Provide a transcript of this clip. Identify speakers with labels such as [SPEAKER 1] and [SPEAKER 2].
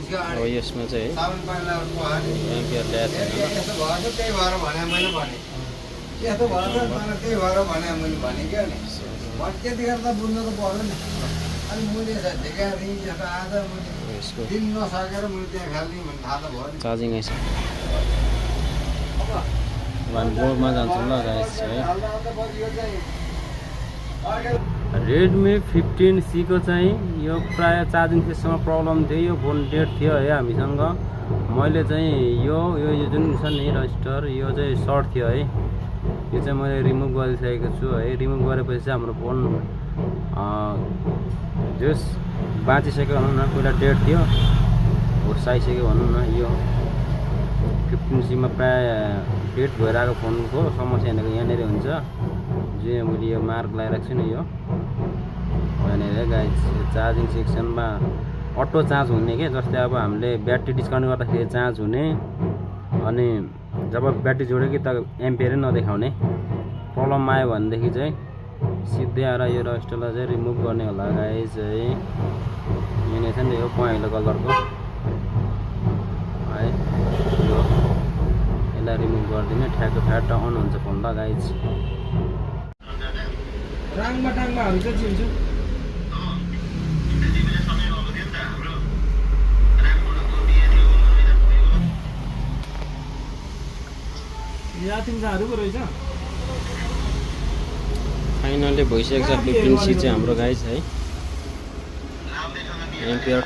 [SPEAKER 1] अब यसमा चाहिँ एम्पियर ल्याएको छैन
[SPEAKER 2] यस्तो भएर त्यही भएर भने मैले भने यस्तो भएर त्यही भएर भने मैले भने क्या नि त्यतिखेर त बुझ्नु त पर्यो नि अनि मैले झिका दिएँ जस्तो आज मैले
[SPEAKER 1] यसको
[SPEAKER 2] दिन नसकेर मैले त्यहाँ फालिदिएँ भने थाहा त भयो नि
[SPEAKER 1] चार्जिङ आइस बोर्डमा जान्छौँ ल गाइस है रेडमी 15C को चाहिँ यो प्राय चार्जिङ त्यससँग प्रब्लम थियो यो फोन डेड थियो है हामीसँग मैले चाहिँ यो जुन छ नि रजिस्टर यो चाहिँ सर्ट थियो है यो चाहिँ मैले रिमुभ गरिसकेको छु है रिमुभ गरेपछि चाहिँ हाम्रो फोन जस बाँचिसक्यो भनौँ न पहिला डेड थियो होर्साइसक्यो भनौँ न यो 15C मा प्राय डेड भइरहेको फोनको समस्या भनेको यहाँनिर हुन्छ जो मैले यो मार्क लगाइरहेको छु नि यो यहाँनिर गाइस चार्जिङ सेक्सनमा अटो चार्ज हुने के जस्तै अब हामीले ब्याट्री डिस्काउन्ट गर्दाखेरि चार्ज हुने अनि जब ब्याट्री जोड्यो कि त एम्पियरै नदेखाउने प्रब्लम आयो भनेदेखि चाहिँ सिधै आएर यो रजिस्टरलाई चाहिँ रिमुभ गर्ने होला गाइस है यहाँनिर छ नि यो पहेँलो कलरको है यो यसलाई रिमुभ गरिदिने ठ्याक्क फ्याट अन हुन्छ फोन ल गाइस
[SPEAKER 2] टाङमा हामी चाहिँ चिन्छौँ
[SPEAKER 1] फाइनली भइसकेको छ 15C चाहिँ हाम्रो गाइस है एम्पियर